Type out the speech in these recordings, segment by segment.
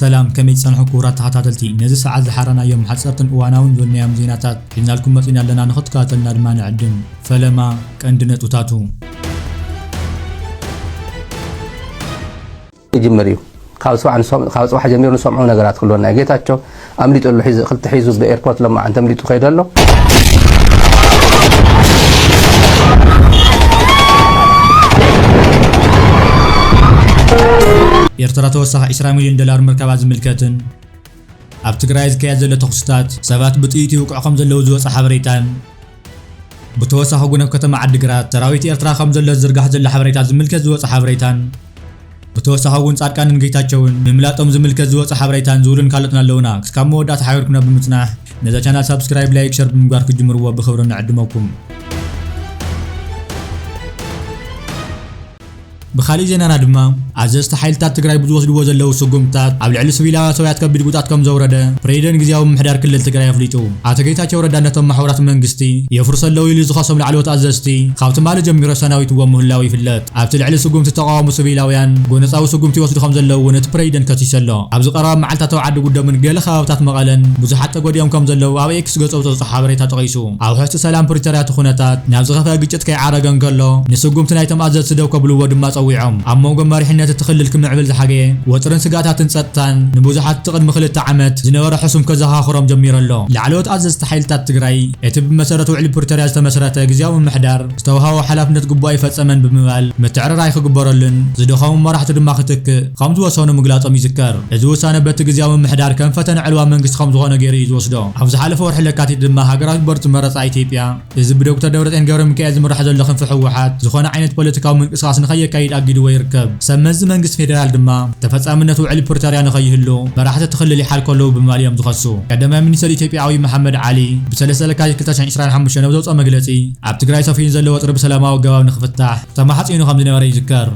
ሰላም፣ ከመይ ጸንሑ ክቡራት ተኸታተልቲ? ነዚ ሰዓት ዝሓረናዮም ሓጸርትን እዋናውን ዝበልናዮም ዜናታት ሒዝናልኩም መጺና ኣለና፣ ንኽትከታተልና ድማ ንዕድም። ፈለማ ቀንዲ ነጥብታቱ። ይጅምር እዩ። ካብ ጽባሕ ንሰም-፣ ካብ ጽባሕ ጀሚሩ ንሰምዖ ነገራት ክህልወና እዩ። ጌታቸው ኣምሊጡ ኣሎ፣ ሒዙ፣ ክልተ ሒዙ ብኤርፖርት ለማዓንቲ ኣምሊጡ ከይዱ ኣሎ። ኤርትራ ተወሳኺ ዕስራ ሚልዮን ዶላር ምርካባ ዝምልከትን ኣብ ትግራይ ዝካየድ ዘሎ ተኹስታት ሰባት ብጥይት ይውቅዑ ከም ዘለዉ ዝወጸ ሓበሬታን ብተወሳኺ እውን ኣብ ከተማ ዓዲግራት ሰራዊት ኤርትራ ከም ዘሎ ዝዝርጋሕ ዘሎ ሓበሬታ ዝምልከት ዝወጸ ሓበሬታን ብተወሳኺ እውን ጻድቃንን ጌታቸውን ምምላጦም ዝምልከት ዝወጸ ሓበሬታን ዝብሉን ካልኦትን ኣለዉና። ክስካብ መወዳእታ ሓቢርኩምና ብምጽናሕ ነዛ ቻናል ሳብስክራይብ፣ ላይክ፣ ሸር ብምግባር ክትጅምርዎ ብኽብሪ ንዕድመኩም። ብኻሊእ ዜናና ድማ ኣዘዝቲ ሓይልታት ትግራይ ብዝወስድዎ ዘለዉ ስጉምትታት ኣብ ልዕሊ ስቪላውያን ሰውያት ከቢድ ጉድኣት ከም ዘውረደ ፕሬዚደንት ግዝያዊ ምምሕዳር ክልል ትግራይ ኣፍሊጡ። ኣቶ ጌታቸው ረዳ ነቶም ማሕበራት መንግስቲ የፍርሱ ኣለዉ ኢሉ ዝኸሶም ላዕለዎት ኣዘዝቲ ካብ ትማሊ ጀሚሩ ኣሰናቢትዎም ምህላዉ ይፍለጥ። ኣብቲ ልዕሊ ስጉምቲ ዝተቃወሙ ስቪላውያን ጎነጻዊ ስጉምቲ ይወስዱ ከም ዘለዉ እውን እቲ ፕሬዚደንት ከሲሱ ኣሎ። ኣብዚ ቀረባ መዓልታት ኣብ ዓዲ ጉደምን ገለ ከባብታት መቐለን ብዙሓት ተጎዲኦም ከም ዘለዉ ኣብ ኤክስ ገጹ ብዝወጽኦ ሓበሬታ ጠቒሱ። ኣብ ውሕስቲ ሰላም ፕሪቶርያ እቲ ኩነታት ናብ ዝኸፍአ ግጭት ከይዓረገ እንከሎ፣ ንስጉምቲ ናይቶም ኣዘዝቲ ደው ከብልዎ ድማ ጸዊዖም። ኣብ መንጎ መሪሕነት እቲ ክልል ክምዕብል ዝሓገየ ወጥርን ስግኣታትን ጸጥታን ንብዙሓት እቲ ቅድሚ ክልተ ዓመት ዝነበረ ሕሱም ከዘኻኽሮም ጀሚሩ ኣሎ። ላዕለዎት ኣዘዝቲ ሓይልታት ትግራይ፣ እቲ ብመሰረት ውዕሊ ፕሪቶርያ ዝተመስረተ ግዝያዊ ምምሕዳር ዝተውሃቦ ሓላፍነት ግቡእ ኣይፈጸመን ብምባል፣ ምትዕርራይ ክግበረሉን ዝደኸሙ መራሕቱ ድማ ክትክእ ከም ዝወሰኑ ምግላጾም ይዝከር። እዚ ውሳነ በቲ ግዝያዊ ምምሕዳር ከም ፈተነ ዕልዋ መንግስቲ ከም ዝኾነ ገይሩ እዩ ዝወስዶ። ኣብ ዝሓለፈ ወርሒ ለካቲት ድማ ሃገራዊት ቦርድ ዝመረጻ ኢትዮጵያ፣ እዚ ብዶክተር ደብረጽዮን ገብረሚካኤል ዝምራሕ ዘሎ ክንፊ ህወሓት ዝኾነ ዓይነት ፖለቲካዊ ምንቅስቃስ ንኸየካይድ ኣጊድዎ ይርከብ። ሰብ መዚ መንግስቲ ፌደራል ድማ ተፈጻምነት ውዕሊ ፕሪቶርያ ንኸይህሉ መራሕቲ እቲ ክልል ይሓልኩ ኣለዉ ብምባል እዮም ዝኸሱ። ቀዳማይ ሚኒስተር ኢትዮጵያ ኣብይ መሓመድ ዓሊ ብሰለስተ ለካቲት ክልተ ሽሕን ዕስራን ሓሙሽተን ኣብ ዘውፅኦ መግለፂ፣ ኣብ ትግራይ ሰፊኑ ዘሎ ወጥሪ ብሰላማዊ ኣገባብ ንኽፍታሕ ተማሕጺኑ ከም ዝነበረ ይዝከር።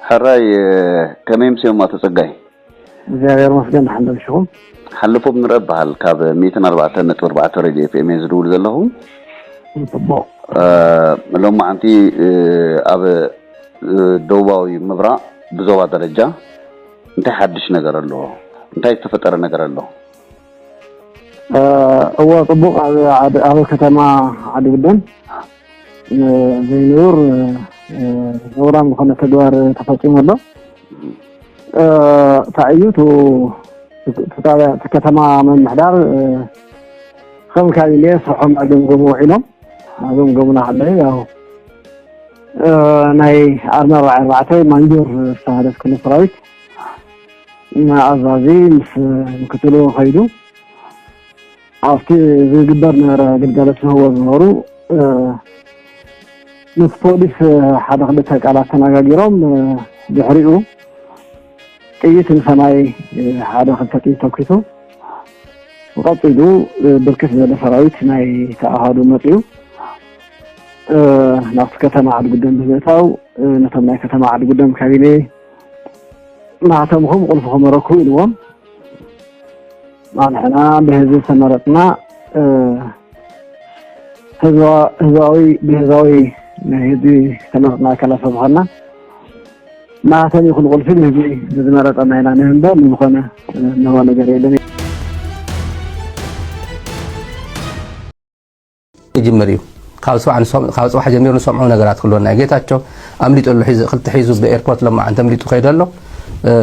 ሕራይ፣ ከመይ ምስዮም ኣቶ ጸጋይ? እግዚኣብሔር ይመስገን፣ ደሓን ደምሽኹም? ሓለፎም ንረ እበሃል፣ ካብ ሚእትን ኣርባዕተን ነጥቢ ኣርባዕተ ሬድዮ ኤፍ ኤም እየ ዝድውል ዘለኹ። ጽቡቕ። እ፣ ሎማዓንቲ፣ እ፣ ኣብ፣ እ፣ ደቡባዊ ምብራቕ ብዞባ ደረጃ እንታይ ሓድሽ ነገር ኣሎ? እንታይ ዝተፈጠረ ነገር ኣሎ? እ፣ እወ፣ ጽቡቕ። ኣብ ዓድ-፣ ኣብ ከተማ ዓዲ ጉደም፣ እ፣ ዘይንቡር፣ እ፣ ነውራም ዝኾነ ተግባር ተፈጺሙ ኣሎ። እ፣ እንታይ እዩ፣ እቲ፣ እቲ ጣብያ፣ እቲ ከተማ ምምሕዳር፣ እ፣ ከም ካቢኔ ስርሖም ኣገምገሙ ውዒሎም፣ ኣገምገሙና ከለዉ፣ ያው፣ እ፣ ናይ ኣርማ ኣርባዓ ኣርባዕተ ማንጆር ዝተባህለት ክፍለ ሰራዊት፣ ንኣዛዚ ምስ ምክትሉ ከይዱ፣ ኣብቲ ዝግበር ነበረ ግልጋሎት ዝህብዎ ዝነበሩ፣ እ፣ ምስ ፖሊስ፣ እ፣ ሓደ ክልተ ቃላት ተነጋጊሮም፣ እ፣ ድሕሪኡ ጥይት ንሰማይ፣ እ፣ ሓደ ክልተ ጥይት ተኩሱ። ቀጺሉ፣ እ፣ ብርክት ዝበለ ሰራዊት ናይ ተኣሃዱ መጺኡ፣ እ፣ ናብቲ ከተማ ዓዲ ጉደም ብምእታው፣ እ፣ ነቶም ናይ ከተማ ዓዲ ጉደም ካቢኔ ማህተምኹም ቁልፍኹም ረኩ ኢልዎም። ንሕና ብህዝቢ ዝተመረጽና፣ እ፣ ህዝባ-፣ ህዝባዊ፣ ብህዝባዊ ናይ ህዝቢ ዝተመረጽና ኣካላት ስለ ዝኾንና፣ ማህተም ይኹን ቁልፊ ንህዝቢ ንዝመረጸና ኢና ንህብ እምበር፣ ንዝኾነ፣ እ፣ ንህቦ ነገር የለን። ይጅምር እዩ። ካብ ጽባሕ ንሰም-፣ ካብ ጽባሕ ጀሚሩ ንሰምዖ ነገራት ክህልወና እዩ። ጌታቸው ኣምሊጡ ኣሎ፣ ሒዙ፣ ክልተ ሒዙ ብኤርፖርት ለማዓንቲ ኣምሊጡ ከይዱ ኣሎ። እ፣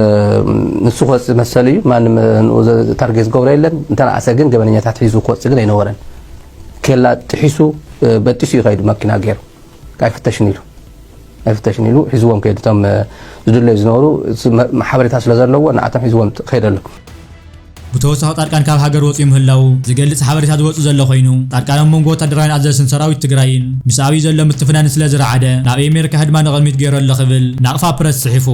ንሱ ክወጽእ መሰሉ እዩ። ማንም ንኡ ዘ-፣ ታርጌት ዝገብሮ የለን። እንተነኣሰ ግን ገበነኛታት ሒዙ ክወጽእ ግን ኣይነበረን። ኬላ ጥሒሱ፣ እ፣ በጢሱ እዩ ከይዱ መኪና ገይሩ። ኣይፍተሽን ኢሉ። ኣይፍተሽን ኢሉ ሒዝዎም ከይዱ። እቶም፣ እ፣ ዝድለዩ ዝነበሩ፣ ስ-፣ መ-፣ ሓበሬታ ስለ ዘለዎ ንኣቶም ሒዝዎም ት-፣ ከይዱ ኣሎ። ብተወሳኺ ጻድቃን ካብ ሃገር ወጺኡ ምህላዉ ዝገልጽ ሓበሬታ ዝወጽእ ዘሎ ኮይኑ፣ ጻድቃን ኣብ መንጎ ወታደራዊን ኣዘዝትን ሰራዊት ትግራይን ምስ ኣብይ ዘሎ ምትፍናን ስለ ዝረዓደ፣ ናብ ኣሜሪካ ህድማ ንቕድሚት ገይሩ ኣሎ ክብል ናቕፋ ፕረስ ጽሒፉ።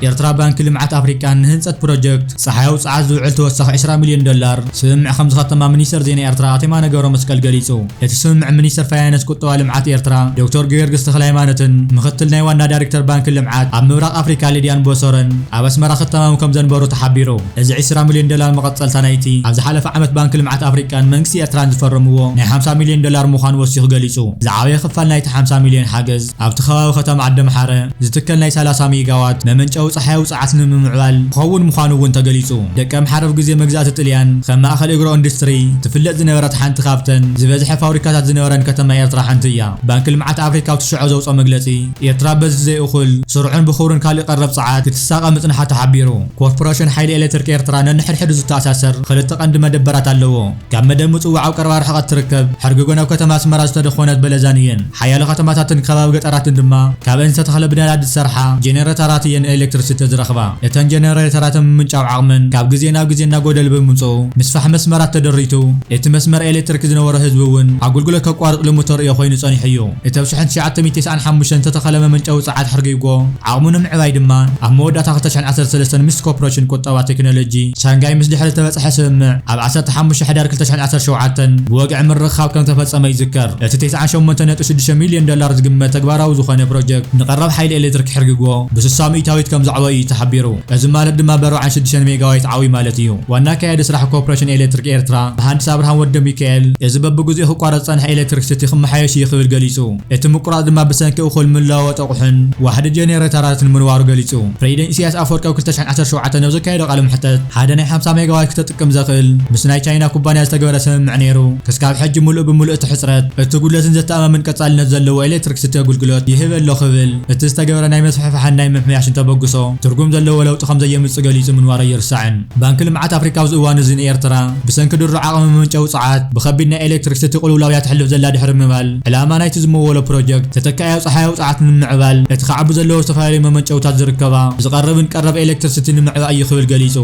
ኤርትራ ባንኪ ልምዓት ኣፍሪቃን ንህንጸት ፕሮጀክት ጸሓያዊ ጸዓት ዝውዕል ተወሳኺ ዕስራ ሚልዮን ዶላር ስምምዕ ከም ዝኸተማ ሚኒስተር ዜና ኤርትራ ኣቶ የማነ ገብረመስቀል ገሊጹ። እቲ ስምምዕ ሚኒስተር ፋይናንስ ቁጠባ ልምዓት ኤርትራ ዶክተር ጊዮርጊስ ተኽለሃይማኖትን ምኽትል ናይ ዋና ዳይሬክተር ባንኪ ልምዓት ኣብ ምብራቕ ኣፍሪካ ሊድያን ቦሶረን ኣብ ኣስመራ ክተማሙ ከም ዘንበሩ ተሓቢሩ። እዚ ዕስራ ሚልዮን ዶላር መቐጸልታ ናይቲ ኣብ ዝሓለፈ ዓመት ባንኪ ልምዓት ኣፍሪቃን መንግስቲ ኤርትራን ዝፈረምዎ ናይ ሓምሳ ሚልዮን ዶላር ምዃኑ ወሲኹ ገሊጹ። ዝዓበየ ክፋል ናይቲ ሓምሳ ሚልዮን ሓገዝ ኣብቲ ከባቢ ከተማ ዓደምሓረ ዝትከል ናይ ሰላሳ ሜጋዋት መመንጨዊ ጸሓያዊ ጸዓት ንምምዕባል ክኸውን ምዃኑ እውን ተገሊጹ። ደቀምሓረ ኣብ ግዜ መግዛእቲ ጥልያን ከም ማእከል ኣግሮ ኢንዱስትሪ ትፍለጥ ዝነበረት ሓንቲ ካብተን ዝበዝሐ ፋብሪካታት ዝነበረን ከተማ ኤርትራ ሓንቲ እያ። ባንኪ ልምዓት ኣፍሪካ ኣብቲ ሽዑ ዘውፅኦ መግለጺ፣ ኤርትራ በዚ ዘይእኹል፣ ስሩዕን ብኽብሩን ካልእ ቀረብ ጸዓት ክትሳቐ ምጽንሓ ተሓቢሩ። ኮርፖሬሽን ሓይሊ ኤሌክትሪክ ኤርትራ ነንሕድሕዱ ዝተኣሳሰር ክልተ ቀንዲ መደበራት ኣለዎ። ካብ መደብ ምጽዋዕ ኣብ ቀረባ ርሕቐት ትርከብ ሕርግጎ ናብ ከተማ ኣስመራ ዝተደኾነት በለዛን እየን። ሓያሎ ከተማታትን ከባቢ ገጠራትን ድማ ካብአን ዝተተኽለ ብነዳዲ ዝሰርሓ ጀነሬተራት እየን ኤሌክትሪሲቲ ዝረኽባ። እተን ጀነሬተራት ምምንጫው ዓቕመን ካብ ግዜ ናብ ግዜ እናጎደለ ብምምፅኡ፣ ምስፋሕ መስመራት ተደሪቱ፣ እቲ መስመር ኤሌክትሪክ ዝነበሮ ህዝቢ እውን ኣገልግሎት ከቋርጥ ልሙድ ተርእዮ ኮይኑ ጸኒሑ እዩ። እቲ ኣብ ሽሕን ትሽዓተ ሚእትን ተስዓን ሓሙሽተን ዝተተኸለ መመንጨዊ ጸዓት ሕርጊጎ ዓቕሙ ንምዕባይ ድማ ኣብ መወዳእታ ክልተ ሽሕን ዓሰርተ ሰለስተን ምስ ኮርፖሬሽን ቁጠባ ቴክኖሎጂ ሻንጋይ ምስ ድሕሪ ዝተበጽሐ ስምምዕ ኣብ ዓሰርተ ሓሙሽተ ሕዳር ክልተ ሽሕን ዓሰርተ ሸውዓተን ብወግዒ ምርኻብ ከም ተፈጸመ ይዝከር። እቲ ተስዓን ሸሞንተን ነጥቢ ሽዱሽተ ሚልዮን ዶላር ዝግመት ተግባራዊ ዝኾነ ፕሮጀክት ንቐረብ ሓይሊ ኤሌክትሪክ ሕርጊጎ ብስሳ ሚእታዊት ከም ዘዕበዩ እዩ ተሓቢሩ። እዚ ማለት ድማ ብኣርባዓን ሽዱሽተን ሜጋዋይት ዓብዩ ማለት እዩ። ዋና ኣካያዲ ስራሕ ኮርፖሬሽን ኤሌክትሪክ ኤርትራ መሃንድስ ኣብርሃም ወልደሚካኤል፣ እዚ በብግዚኡ ክቋረጽ ዝጸንሐ ኤሌክትሪክሲቲ ክመሓየሽ እዩ ክብል ገሊጹ። እቲ ምቁራጽ ድማ ብሰንኪ እኹል ምለዋወጢ ኣቑሑን ዋሕዲ ጀኔሬተራትን ምንባሩ ገሊጹ። ፕሬዚደንት ኢሳያስ ኣፈወርቂ ኣብ ክልተ ሽሕን ዓሰርተ ሸውዓተን ኣብ ዘካየዶ ቃለ መሕተት፣ ሓደ ናይ ሓምሳ ሜጋዋት ክተጥቅም ዘኽእል ምስ ናይ ቻይና ኩባንያ ዝተገበረ ስምምዕ ነይሩ። ክስካብ ሕጂ ምሉእ ብምሉእ እቲ ሕጽረት፣ እቲ ጉድለትን ዘተኣማምን ቀጻልነት ዘለዎ ኤሌክትሪክሲቲ ኣገልግሎት ይህብ ኣሎ ክብል፣ እቲ ዝተገበረ ናይ መስፍሕፋሕን ናይ ምምሕያሽን ተበግሶ ትርጉም ዘለዎ ለውጢ ከም ዘየምጽእ ገሊጹ ምንባሩ ኣይርሳዕን። ባንኪ ልምዓት ኣፍሪካ ኣብዚ እዋን እዚ ንኤርትራ ብሰንኪ ድሮ ዓቕሚ መመንጨዊ ጸዓት ብኸቢድ ናይ ኤሌክትሪክሲቲ ቅልውላው እያ ተሕልፍ ዘላ ድሕሪ ምባል፣ ዕላማ ናይቲ ዝመወሎ ፕሮጀክት ተተካኣያዊ ጸሓያዊ ጸዓት ንምምዕባል እቲ ክዓቢ ዘለዎ ዝተፈላለዩ መመንጨውታት ዝርከባ ዝቐርብን ቀረብ ኤሌክትሪሲቲ ንምዕባይ እዩ ክብል ገሊጹ።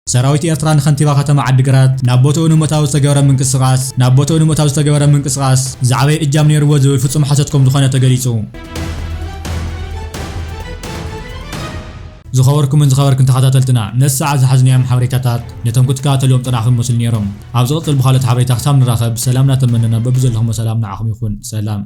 ሰራዊት ኤርትራ ንከንቲባ ከተማ ዓዲግራት ናብ ቦትኡ ንምእታው ዝተገበረ ምንቅስቓስ ናብ ቦትኡ ንምእታው ዝተገበረ ምንቅስቓስ ዝዓበየ እጃም ነይርዎ ዝብል ፍጹም ሓሶት ከም ዝኾነ ተገሊጹ። ዝኸበርኩምን ዝኸበርክን ተኸታተልትና፣ ነዚ ሰዓት ዝሓዝናዮም ሓበሬታታት ነቶም ክትከታተልዎም ጸናሕኩም ይመስሉ ነይሮም። ኣብ ዝቕጽል ብኻልኦት ሓበሬታ ክሳብ ንራኸብ፣ ሰላም እናተመነና በብዘለኹሞ ሰላም ንዓኹም ይኹን። ሰላም።